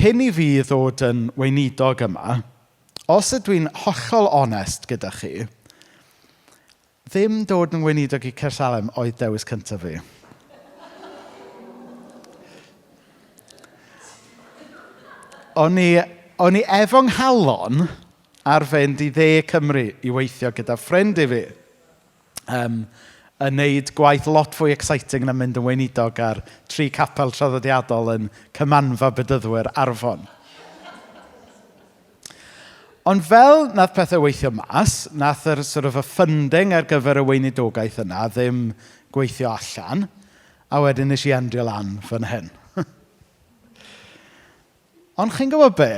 Cyn i fi ddod yn weinidog yma, os ydw i'n hollol onest gyda chi, ddim dod yn weinidog i Caersalem oedd dewis cyntaf fi. O'n i, o'n i efo nghalon ar fynd i dde Cymru i weithio gyda ffrind i fi. Yn neud gwaith lot fwy exciting na mynd yn weinidog ar tri capel traddodiadol yn Cymanfa Bedyddwyr Arfon. Ond fel nath pethau weithio mas, nath yr sort of y funding ar gyfer y weinidogaeth yna ddim gweithio allan, a wedyn nes i endio lan fan hyn. Ond chi'n gwybod be?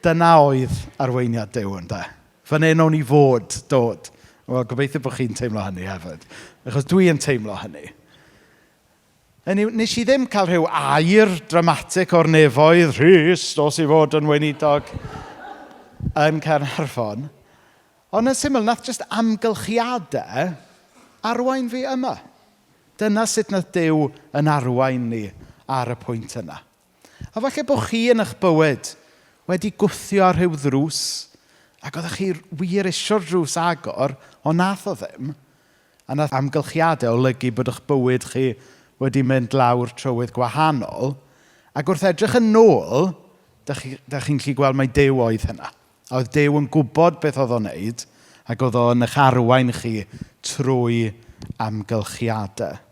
Dyna oedd arweiniad Duw ynde. Fan hyn o'n i fod dod. Wel, gobeithio bod chi'n teimlo hynny hefyd. Achos dwi yn teimlo hynny. Hynny yw, nes i ddim cael rhyw air dramatic o'r nefoedd, Rhys, dos i fod yn weinidog yn Caernarfon. Ond yn syml, nath jyst amgylchiadau arwain fi yma. Dyna sut nath Duw yn arwain ni ar y pwynt yna. A falle bod chi yn eich bywyd wedi gwthio ar rhyw ddrws ac oeddech chi wir isio'r drws agor, ond nath o ddim. A nath amgylchiadau olygu bod eich bywyd chi wedi mynd lawr trywydd gwahanol. Ac wrth edrych yn ôl, dach chi'n gallu gweld mai Duw oedd hynna. A oedd Duw yn gwybod beth oedd o'n wneud, ac oedd o'n eich arwain chi trwy amgylchiadau.